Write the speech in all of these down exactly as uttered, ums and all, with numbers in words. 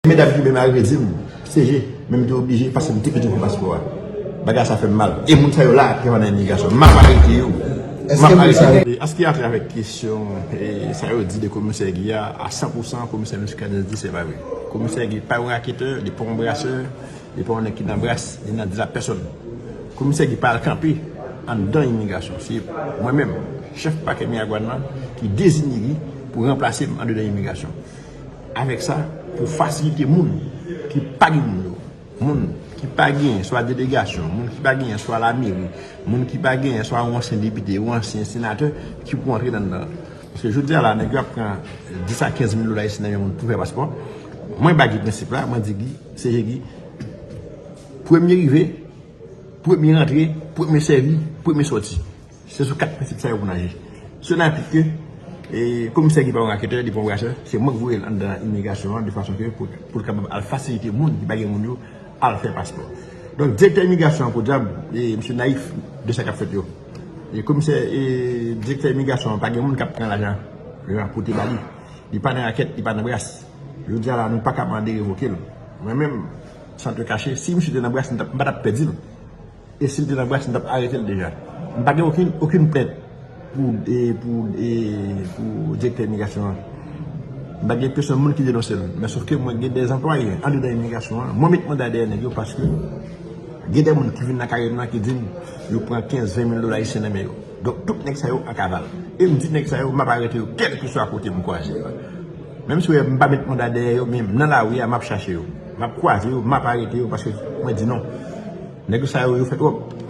medam ki menm arive di m, "C G, men m te oblije paske m te pèdi pou paspò a." Bagay sa fè m mal. E moun sa yo la ki nan imigrasyon. M ap arete yo. M ap arete yo. An sa ki gen atè avèk kesyon, e, sa yo di de komisè Guy a, a san pou san, komisè Muscadin di se pa vre. Komisè Guy pa yon raketè, li pa yon brasè, li pa yon nèg ki nan bras, li nan di la pèsòn. Komisè Guy pa al kanpe anndan imigrasyon. Se mwen menm, chèf pakè Miragwàn nan, ki deziye Guy pou ranplase m andedan imigrasyon. Avèk sa, pou fasilite moun ki pa gen moun yo, moun ki pa genyen swa delegasyon, moun ki pa genyen swa lameri, moun ki pa genyen swa yon ansyen depite, yon ansyen senatè ki pou antre nan, nan. Paske jodi a la, nèg yo ap pran dis a kenz mil dola ayisyen nan men moun pou fè paspò. Mwen ba Guy prensip la, mwen di Guy, C G Guy, premye rive, premye rantre, premye sèvi, premye sòti. Se sou kat prensip sa yo pou n aji. Sela enplike ke, e, komisè Guy pa yon raketè, li pa yon brasè, se mwen k voye l anndan imigrasyon an, de fason ke pou, pou l kapab al fasilite moun ki pa gen moun yo al fè paspò. Donk, direktè imigrasyon an, podyab, e, misye nayif de sa k ap fèt yo. E komisè, e, direktè imigrasyon an, pa gen moun k ap pran lajan yo ap pote ba li. Li pa nan rakèt, li pa nan bras. Jodi a la, nou pa ka mande revoke l. Mwen menm, san te kache, si misye te nan bras, m t ap, m pa t ap pèdi l. E si l te nan bras, m t ap arete l deja. M pa gen okenn, okenn plent pou, e, pou, e, pou direktè imigrasyon an. M pa gen pèsonn moun ki denonse l. Men sòf ke mwen gen de anplwaye andedan imigrasyon an. Mwen met manda dèyè nèg yo paske gen de moun ki vin nan kay m nan ki di m yo pran kenz, ven mil dola ayisyen nan men yo. Donk, tout nèg sa yo an kaval. E m di nèg sa yo, m ap arete yo kèlkeswa kote m kwaze yo. Menm si w wè m pa met manda dèyè yo, men nan lari a, m ap chache yo. M ap kwaze yo, m ap arete yo paske mwen di non. Nèg sa yo, yo fè twòp.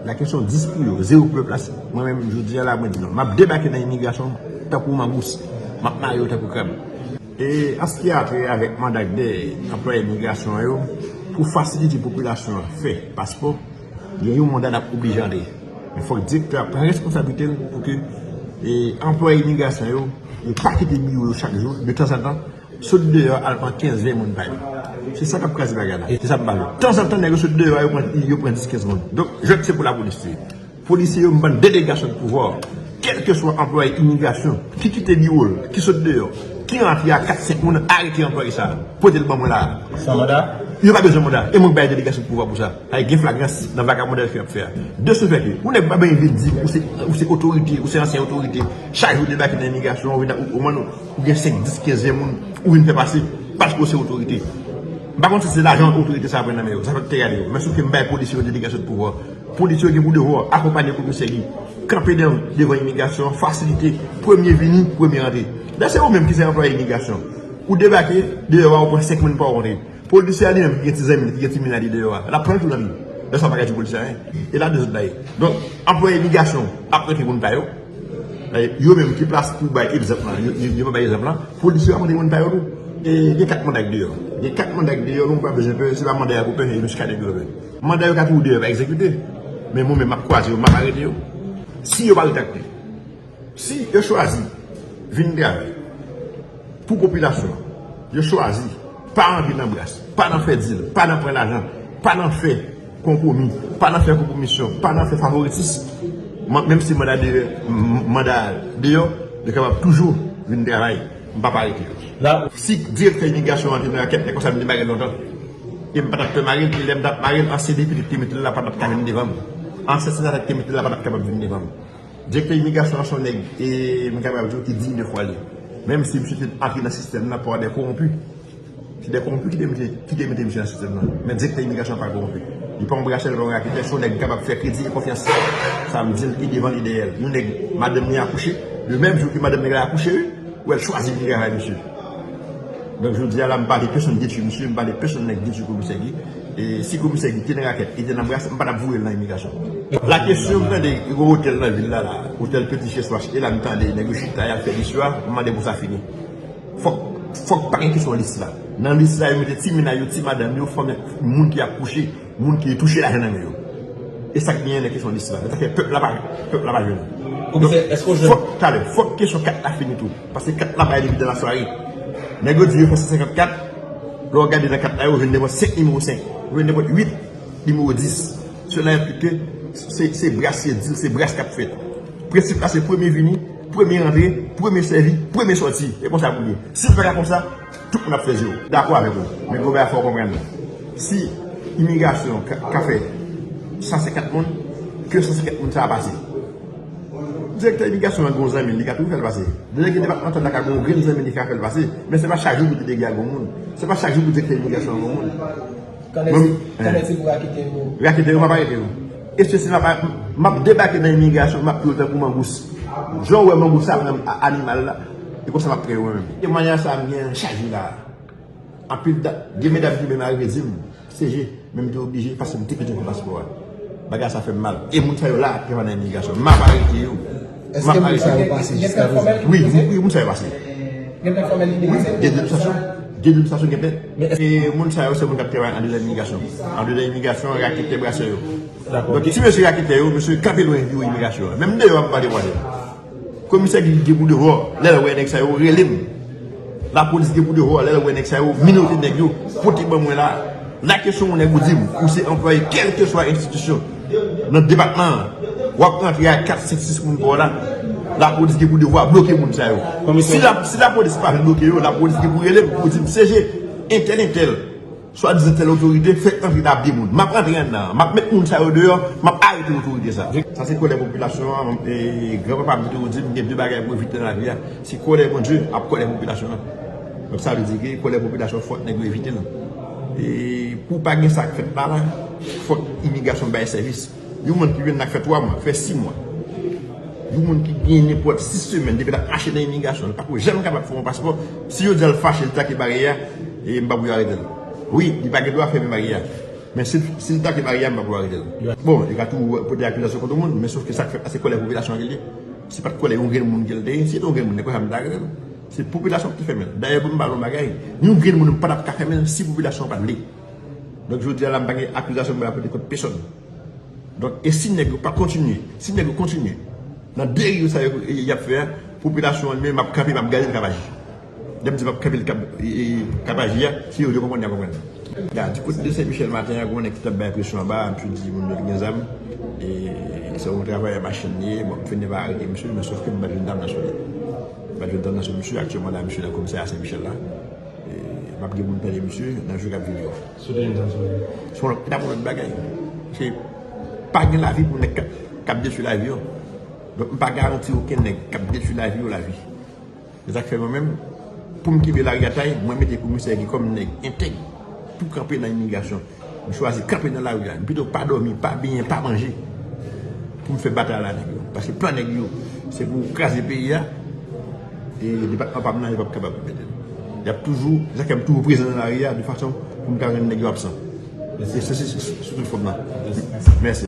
La kesyon dis pou yo, zewo pou pèp la. Mwen menm, jodi a la, mwen di non. M ap debake nan imigrasyon tankou mangous. M ap mare yo tankou krab. E an sa ki gen atè avèk manda de anplwaye imigrasyon an yo, pou fasilite popilasyon an fè paspò, gen yon manda n ap oblije antre. Men fòk direktè a pran responsablite l pou ke, e, anplwaye imigrasyon yo, yo pa kite biwo yo chak jou, de tanzantan, sot deyò al pran kenz, ven moun pa yo. Se sa k ap kraze bagay la. Se sa m pale. Tanzantan, nèg yo sot deyò a, yo pran, yo pran dis, kenz moun. Donk, jwèt se pou lapolis li ye. Polisye yo, m ban delegasyon de pouvwa. Kèlkeswa anplwaye imigrasyon ki kite biwo l, ki sot deyò, ki rantre a kat, senk moun, arete anplwaye sa a. Pote l ban mwen la a. San manda? Yo pa bezwen manda. E mwen k bay delegasyon de pouvwa pou sa. Ay gen flagrans nan vagabondaj ke y ap fè a. De ce fait que, ou nèg pa benyen vin di ou se, ou se otorite, ou se ansyen otorite. Chak jou debake nan imigrasyon, ou vin, ou, ou, ou, ou gen senk, dis, kenz, ven moun, ou vin fè pase, paske ou se otorite. M pa konn si se lajan otorite sa a pran nan men yo, sa fèk te gade yo. Men sòf ke m bay polisye yo delegasyon de pouvwa. Polisye yo gen pou devwa akonpanye komisè Guy. Kanpe devan, devan imigrasyon, fasilite, premye vini, premye rantre. Dayè se ou menm ki se anplwaye imigrasyon. Ou debake, deyò a, ou pran senk moun pa w rantre. Polisye a li menm ki gen ti zanmi l, ki gen ti mina li deyò a, l ap pran l tou nan li. Lè sa w pa ka di polisye a anyen. E la de zòd la ye. Donk, anplwaye imigrasyon ap rantre moun pa yo. Yo menm ki plas pou bay egzanp lan, yo, yo, yo pa bay egzanp lan. Polisye yo ap rantre moun pa yo tou. E gen kat manda k deyò. Gen kat manda k deyò, nou pa bezwen pè, se pa manda y ap pè, e Muscadin ki pè. Manda yo ka toujou deyò pa egzekite. Men mwen menm m ap kwaze yo, m ap arete yo. Si yo pa retrakte. Si yo chwazi vin travay pou popilasyon an, yo chwazi pa antre nan bras, pa nan fè dil, pa nan pran lajan, pa nan fè konpwomi, pa nan fè konpwomisyon, pa nan fè favoritis, menm si manda deyò, manda deyò, yo kapab toujou vin travay, m p ap arete yo. Si direktè imigrasyon an te nan rakèt, nèg konsa m te mare l lontan. E m pa t ap pè mare l, e lè m t ap mare l, ansyen depite ki te mete l la pa t ap ka vin devan m. Ansyen senatè ki te mete l la pa t ap kapab vin devan m. Direktè imigrasyon an se yon nèg, e m kapab di w ki diy de fwa li. Menm si misye te antre nan sistèm nan pa de kowonpi. Se de kowonpi ki te mete, ki te mete misye nan sistèm nan. Men direktè imigrasyon an pa kowonpi. Li pa yon brasè, li pa yon raketè, se yon nèg ki kapab fè kredi e konfyans. Sa m di l, e devan l, e dèyè l. Yon nèg, madanm li akouche, le menm jou ke madanm nèg la akouche, wi, ou wè l chwazi vin travay misye. Donk, jodi a la, m pa vle pèsonn detwi misye, m pa vle pèsonn nèg detwi komisè Guy. E si komisè Guy te nan rakèt, li te nan bras, m pa t ap voye l nan imigrasyon. La kesyon, m tande, gen yon otèl nan vil la, la, otèl Petit Chez Soache, e la, m tande, nèg yo chita, y ap fè listwa, m mande pou sa fini. Fòk, fòk pa gen kesyon lis la. Nan lis la, yo mete ti mina yo, ti madanm yo, fanm, moun ki ap kouche, moun ki touche lajan nan men yo. E sa k genyen nan kesyon lis la. Men sa fè pèp la pa, pèp la pa jwenn. Komisè, èske w jwenn? Fòk, talè, fòk kesyon kat la fini tou. Paske kat la pa evident nan sware. Nèg yo di yo fè san senkant kat. Lè w gade nan kat la, yo jwenn nenpòt senk nimewo senk. Yo jwenn nenpòt uit nimewo dis. Sela enplike se, se bras, se dil, se bras k ap fèt. Prensip la se premye vini, Premye rantre, premye sèvi, premye sòti. E konsa pou l ye. Si l pa ka konsa, tout moun ap fè zye w. Dakò avèk ou. Men gwo bagay fò w konprann. Si imigrasyon ka, ka fè san senkant moun, ke san senkant moun sa a pase. Direktè imigrasyon an gen yon zanmi l, li ka toujou fè l pase. Delege depatmantal la ka gen yon grenn zanmi l, li ka fè l pase. Men se pa chak jou pou delege a gen yon moun. Se pa chak jou pou direktè imigrasyon an gen yon moun. Kande ti, kande ti pou rakete yo. Rakete yo, m ap arete yo. Espesye m ap, m ap debake nan imigrasyon, m ap touye w tankou mangous. Jan w wè mangous la pran a-, animal la, e konsa m ap pran yo mwen menm. Temwayaj sa a m gen chak jou la. Anpil da-, gen medam ki menm arive di m, C G, men m te oblije paske m te gentan pran paspò a. Bagay sa fè m mal. E moun sa yo la ap travay nan imigrasyon. M ap arete yo. M ap arete yo. Èske moun sa yo pase jiska prezan? Wi, wi, moun sa yo pase. Gen de fòm eliminasyon. Wi, gen de sitiyasyon. Gen de sitiyasyon, gen de. E moun sa yo, se moun k ap travay andedan imigrasyon. Andedan imigrasyon, raketè, brasè yo. Dakò. Donk, ti mesye raketè yo, mesye kanpe lwen biwo imigrasyon an. Menm deyò a, m pa deplase. Komisè ki gen pou devwa, lè l wè nèg sa yo, rele m. Lapolis gen pou devwa, lè l wè nèg sa yo, menote nèg yo, pote ban mwen la. La kesyon yon nèg ou di m, ou se anplwaye kèlkeswa enstitisyon nan depatman an, w ap rantre ak kat, senk, sis moun pa w la, lapolis gen pou devwa bloke moun sa yo. Si la, si lapolis pa vle bloke yo, lapolis gen pou rele m pou di m, C G, entèl, entèl, swadizan tèl otorite fèk antre la ap de moun. M ap rantre anndan an, m ap met moun sa yo deyò, m ap arete otorite sa. Sa se kòlè popilasyon an, e, granpapa m te toujou di m, gen de bagay pou evite nan lavi a. Se kòlè Bondye ak kòlè popilasyon an. Donk sa vle di ke kòlè popilasyon fòk nèg yo evite l. E pou pa gen sa k fèt la la, fòk imigrasyon bay sèvis. Yon moun ki vin la k fè twa mwa, k fè sis mwa. Yon moun ki gen nenpòt sis semèn depi l ap mache nan imigrasyon, li pako janm kapab fè yon paspò. Si yo di l fache, li take baryè a, e m pa pou yo arete l. Wi, li pa gen dwa fèmen baryè a. Men si, si l take baryè a, m pa pou yo arete l. Bon, li ka tou pote akizasyon kont moun, men sof ke sa k fèt la, se kòlè popilasyon an ki l ye. Se pa t kòlè yon grenn moun ke l te ye. Si se te yon grenn moun, nèg konsa m ta arete l. Se popilasyon ki te fèmen l. Dayè, pou m pale yon bagay, yon grenn moun m pa t ap ka fèmen l si popilasyon an pa t vle. Donk, jodi a la, m pa gen akizasyon m pral pote kont pèsòn. Donk, e si nèg yo pa kontinye, si nèg yo kontinye nan deriv sa yo, y ap fè a, popilasyon an li menm ap kanpe, m ap gade l k ap aji. Lè m di m ap kanpe l k ap, e, e, k ap aji a, se yo, yo konprann, y a konprann. Ya, di kote de Sen Michèl maten an, gen yon nèg ki t ap bay presyon anba, misye di moun yo ki gen zam, e, se yon travayè machin li ye, bon, m fin pa arete misye, men sof ke m pa t jwenn dam nan sou li. M pa t jwenn dam nan sou misye, aktyèlman la, misye nan komisarya Sen Michèl la. E, m ap gen moun tande misye nan jou k ap vini yo. Sou de yon tan sou li. Se yon lòt, e t ap yon lòt bagay. Se pa gen lavi pou nèg k ap, k ap detwi lavi yo. Donk, m pa garanti okenn nèg k ap detwi lavi yo lavi. Se sa k fè mwen menm, pou m kenbe lari a tay, mwen mete komisè ki kòm nèg entèg pou kanpe nan imigrasyon. M chwazi kanpe nan lari a. M pito pa dòmi, pa benyen, pa manje. Pou m fè batay la nèg yo. Paske plan nèg yo, se pou kraze peyi a. E depatman pa m nan, yo p ap kapab mete l. Y ap toujou, se sa k fè m toujou prezan nan lari a, de fason pou m ka rann nèg yo absan. E se, se, se, se, se tout fòm nan. Mèsi.